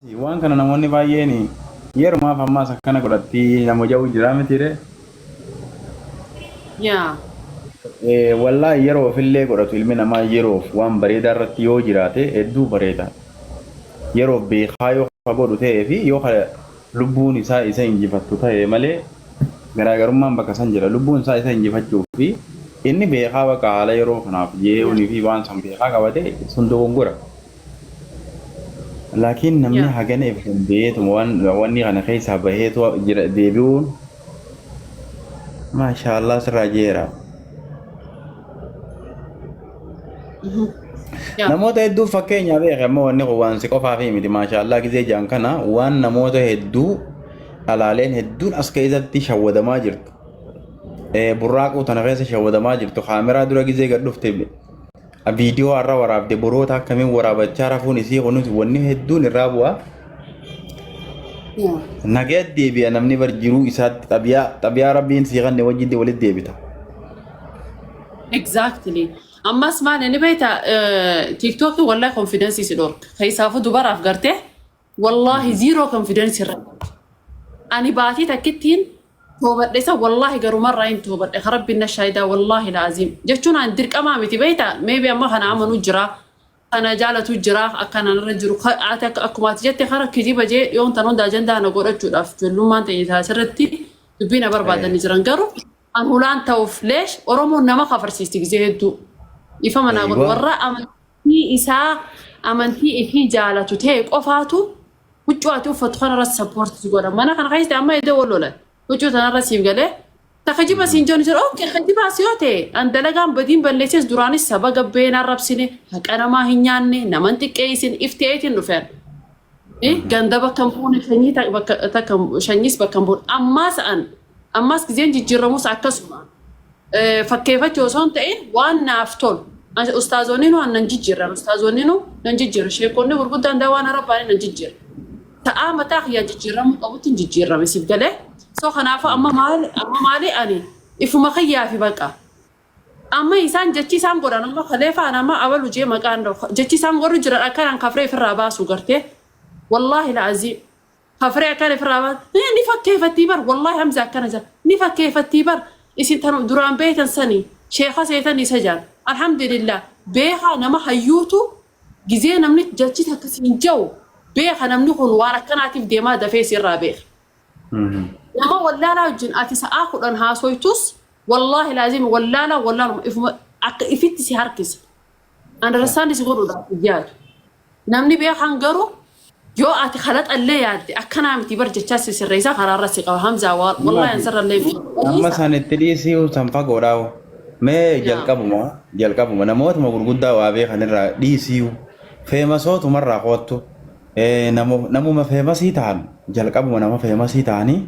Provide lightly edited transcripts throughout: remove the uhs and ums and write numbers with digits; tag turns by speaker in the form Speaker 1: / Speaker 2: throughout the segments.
Speaker 1: Waan kana namoonni baay'een yerumaaf ammaas akkana godhatti nama ja'u jira mitiire.
Speaker 2: Yaa.
Speaker 1: Wallaahi yeroo ofillee godhatu ilmi namaa yeroof waan bareedaa irratti yoo jiraate hedduu bareeda. Yeroof beekaa yoo ka godhu ta'ee fi yoo ka lubbuun isaa isa injifattu ta'e malee garaagarummaan bakka san jira. Lubbuun isaa isa injifachuu fi inni beekaa bakka haala yeroo kanaaf jee'uunii fi waan san beekaa qabate sun dogongora. Laakiin namni hagana if dandee'eetuma waan wanni kana keessaa baheetu jira deebi'uun maashaallah sirraa jeera. Namoota hedduu fakkeenyaa beeke amma wanni kun waan si qofaaf miti maashaallah gizee jaan kana waan namoota hedduu dhalaaleen hedduun as keessatti shawwadamaa jirtu. Burraaquu tana keessa shawwadamaa jirtu kaameraa dura gizee gad dhufte Viidiyoo har'a waraabde boroota akkamiin waraabachaa rafuun isii kunis wanni hedduun irraa bu'a. Nagaya deebi'a namni bar jiruu isaatti xabiyaa xabiyaa rabbiin sii kanne wajjin walitti deebita.
Speaker 2: Exactly. Ammas maal inni beekta TikTok wallahi confidence si dhorka. Keessaafuu dubaraaf gartee Wallaahi zero confidence irra. Ani baatii takkittiin toobadhe isa wallaahi garumarraa hin toobadhe ka rabbiin na shaayidaa wallaahi laaziim jechuun an dirqamaa miti beekta maybe amma kana amanu jira kana jaalatu jira akkanaan irra jiru ati akkuma ati jette kara kijiba jee dhiyoon tan hunda ajandaa na godhachuudhaaf ijoollummaan ta'e taasirratti dubbii na barbaadanii jiran garuu an hulaan ta'uuf leesh Oromoon nama kafarsiisti gizee hedduu ifama naa godhu warra amantii isaa amantii ifii jaalatu ta'e qofaatu huccuu ati uffattu kanarratti support si godha. Mana kana keessatti amma iddoo wal lolan huccuu tanarra siif galee ta kijiba siin jennu jira okay kijibaas yoo ta'e an dalagaan badiin balleesses duraanis saba gabbee hin arrabsine haqa namaa hin nyaanne naman xiqqeessin ifteetiin dhufeen. Ganda bakka hin buune shanyii takka shanyiis bakka hin buune ammaas an ammaas gizeen jijjiirramus akkasuma. Fakkeeffachuu osoo hin ta'in waan naaf tolu. Ustaazonni nu nan jijjiirran ustaazonni nu nan jijjiirra sheekonni gurguddaan daa waan arabbaanii nan jijjiirra. Ta'aa mataa kiyyaa jijjiirramuu qabutti hin jijjiirrame siif galee. So kanaafuu amma maali amma maali ani ifuma kiyyaa fi baqa. Amma isaan jechi isaan godhan amma kalee faana amma abalu jee maqaan jechi isaan godhu jiran akkanaan kafree ofirraa baasu gartee. Wallaahi la'aziim. Kafree akkana ofirraa baas ni fakkeeffattii bar wallaahi Hamza akkana jira ni fakkeeffattii bar isin tan duraan beektan sanii sheekha seetan isa jaan alhamdulillah beekaa nama hayyuutu gizee namni jechi takka siin ja'u beeka namni kun waan akkanaatiif deemaa dafee sirraa beeka. Nama wallaalaa wajjin ati sa'aa 10 haasoytus wallaahi laazim wallaalaa wallaaluma ifuma akka ifitti si harkisa. Understand si godhuudhaaf hin yaadu. Namni beekaan garuu yoo ati kalaxallee yaadde akkanaa miti bar jechaa si sirreessaa karaarra si qaba Hamzaa wallaahi an sirrallee hin
Speaker 1: Amma san itti dhiisii san fagoodhaa. Mee jalqabuma jalqabuma namootuma gurguddaa waa beekan irraa dhiisii feemasootumarraa koottu namuma feemasii ta'an jalqabuma nama feemasii ta'anii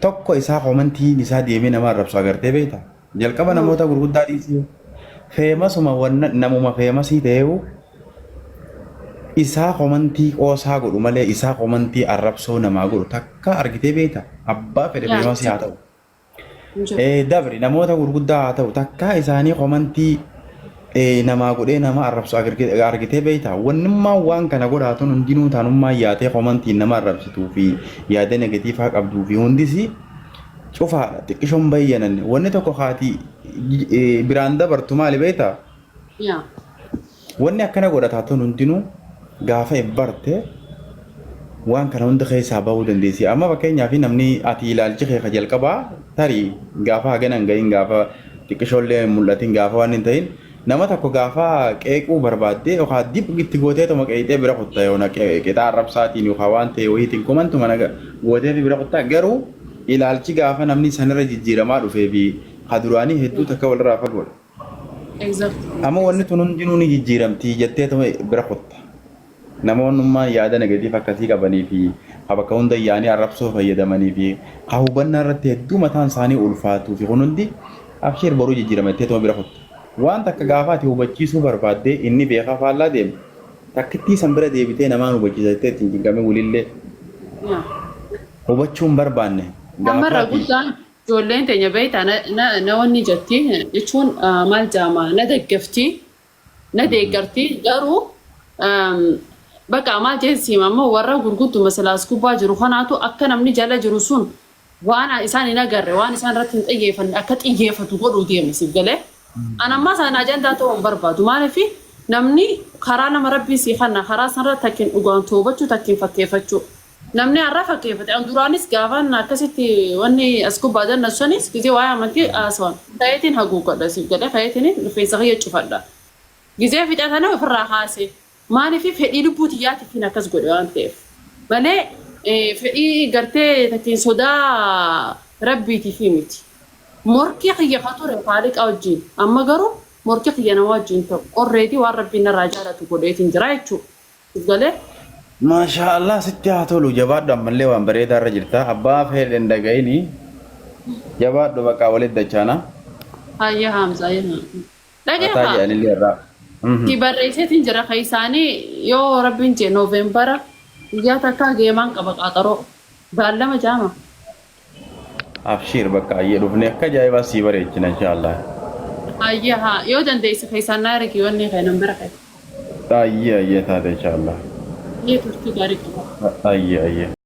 Speaker 1: tokko isaa komantiin isaa deemee nama arrabsu agartee beekta. Jalqaba namoota gurguddaa dhiisii feemasuma wanna namuma feemasii ta'eewu isaa komantii qoosaa godhu malee isaa komantii arrabsoo namaa godhu takka argitee beekta abbaa fedhe feemasii haa ta'u. Dabri namoota gurguddaa haa ta'u takkaa isaanii komantii namaa godhee nama arrabsu argitee beekta wannummaan waan kana godhaatun hundinuu taanummaa yaatee komantiin nama arrabsituu fi yaada negatiifaa qabduu fi hundisi cufaadha xiqqishoon bayyananne wanni tokko haati biraan dabartu maali beektaa
Speaker 2: Yaa.
Speaker 1: wanni akkana godhataa tun hundinuu gaafa if barte waan kana hunda keessaa bahuu dandeessi amma fakkeenyaaf namni ati ilaalchi kee ka jalqabaa tarii gaafa hagana hin gahin gaafa xiqqishoollee hin mul'atin gaafa waan hin ta'in nama tokko gaafa qeequu barbaadde yookaan dib itti gooteetuma qeeqxee bira kutta yoona qixaa arrabsaatiin yookaan waan ta'e wayiitiin komantuma naga gootee fi bira kuttaa garuu ilaalchi gaafa namni sanirra jijjiiramaa dhufee fi ka duraanii hedduu takka walirraa fagoodha. Amma wanni tun hundinuu ni jijjiiramti jetteetuma bira kutta. Namoonnummaan yaada negatiif akkasii qabanii fi ka bakka hunda yaa'anii arrabsoo fayyadamanii fi ka hubannaa irratti hedduu mataan isaanii ulfaatuu fi kun hundi abshiir boruu jijjiirama jetteetuma bira kutta. Waan takka gaafa ati hubachiisuu barbaaddee inni beekaa faallaa deemu takkittii san bira deebitee namaan hubachiisa jettee itti hin cinqamin wilillee hubachuu hin barbaanne gaafa
Speaker 2: Ammarra
Speaker 1: ati
Speaker 2: guddaan ijoolleen teenya beektaa na na na wanni jetti jechuun maal jaama na deggafti na deeggarti garuu Baqa maal jeen siima ammoo warra gurgudduma silaas gubbaa jiru kanaatu akka namni jala jiru sun waan isaan hin agarre, waan isaan irratti hin xiyyeeffanne akka xiyyeeffatu godhuu deema, siif galee. An ammaa sana ajandaa ta'uu hin barbaadu. Maaliif namni karaa nama rabbii sii kanna karaa sanarra takkiin dhugaan toobachuu, takkiin fakkeeffachuu. Namni har'a fakkeeffate, an duraanis gaafaan akkasitti wanni as gubbaa danna sanis gisee waa'ee amantii haasawan ta'eetiin haguugadha, siif galee, ta'eetiin rifeensa kiyya cufadha. Gisee fixatanii ofirraa kaase. Maaliif fedhii lubbuu tiyyaatiif akkas godhe waan ta'eef. Malee fedhii gartee takkiin sodaa rabbiitiif miti. Morkii kiyya ka ture Haaliqa wajjin. Amma garuu morkii kiyya nama wajjin ta'u. Already waan rabbiin narraa jaalatu godheetiin jira jechuudha. Siif galee?
Speaker 1: Maashaa Allah, sitti haa tolu. Jabaadhu, ammallee waan bareedaa irra jirta. Abbaa fedhe hin dhaga'ini. Jabaadhu, bakka walitti dachaana.
Speaker 2: Hayya Hamza, hayya. Dhagee
Speaker 1: Ataa
Speaker 2: haa.
Speaker 1: jedhanillee irraa.
Speaker 2: Si barreesseetiin jira kan isaanii yoo rabbiin jee Nooveembara guyyaa takkaa geemaan qaba qaaxaroo. Baallama jaama.
Speaker 1: Abshiir, bakka ayyee dhufne akka ajaa'ibaa sii bareechina inshaallah.
Speaker 2: Hayya haa, yoo dandeesse keessaan naa ergi wanni kan nan bira ka'e.
Speaker 1: Ayyee, ayyee taate inshaallah.
Speaker 2: Ayyee, turtii gaarii qaba.
Speaker 1: Ayyee, ayyee.